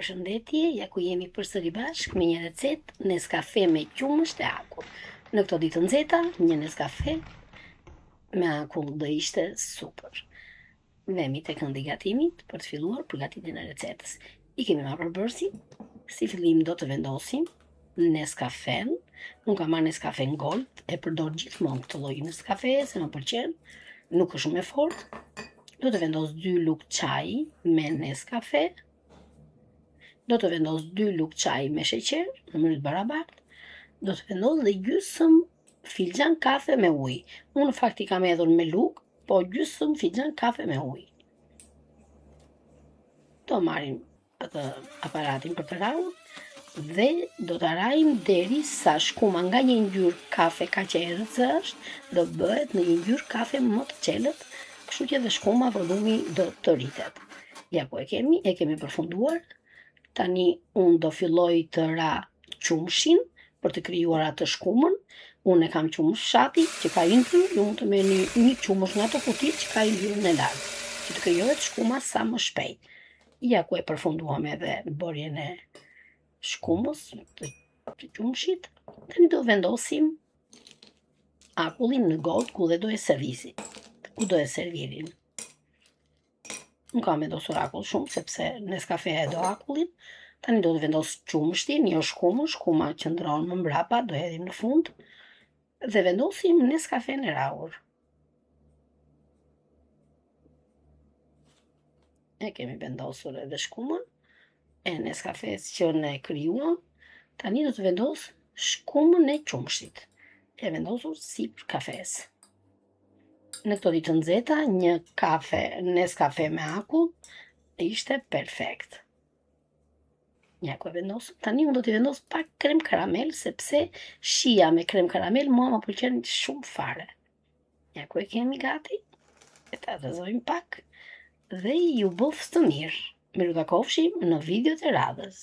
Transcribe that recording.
Përshëndetje, ja ku jemi përsëri bashkë me një recetë Nescafe me qumësht e akull. Në këto ditë të nxehta, një Nescafe me akull do ishte super. Vemi te këndi i gatimit për të filluar përgatitjen e recetës. I kemi marrë përbërësit, si fillim do të vendosim Nescafe-n. Unë kam marrë Nescafe Gold, e përdor gjithmonë këtë lloj Nescafe se më pëlqen, nuk është shumë e fortë. Do të vendos 2 lugë çaji me Nescafe. Do të vendos 2 lugë çaji me sheqer në mënyrë të barabartë. Do të vendos dhe gjysmë filxhan kafe me ujë. Unë në fakt i kam hedhur me lugë, po gjysmë filxhan kafe me ujë. Do marrim atë aparatin për të rrahur dhe do ta rrahim deri sa shkuma nga një ngjyrë kafe kaq e errët sa është, do bëhet në një ngjyrë kafe më të çelët, kështu që dhe shkuma volumi do të rritet. Ja ku e kemi, e kemi përfunduar. Tani unë do filloj të rrah qumështin për të krijuar atë shkumën. Unë e kam qumësht fshati që ka yndyrë, ju mund të merrni një qumësht nga ato kutitë që ka yndyrën e lartë, që të krijohet shkuma sa më shpejt. Ja ku e përfunduam edhe bërjen e shkumës të, të qumështit. Tani do vendosim akullin në gotë ku dhe do e servisim, ku do e servirim. Nuk kam vendosur akull shumë sepse Nescafe e do akullin. Tani do të vendos qumështin, jo shkumën, shkuma qëndron më mbrapa, do hedhim në fund dhe vendosim Nescafe-n e rrahur. E kemi vendosur edhe shkumën e Nescafes që ne krijuam. Tani do të vendos shkumën e qumështit. E vendosur sipër kafes. Në këto ditë të nxehta, një kafe Nescafe me akull ishte perfekt. Ja ku e vendosëm. Tani unë do t'i vendos pak krem karamel sepse shija me krem karamel mua më pëlqen shumë fare. Ja ku e kemi gati. E ta rrëzojmë pak dhe ju bëftë mirë. Mirutakofshim në videot e radhës.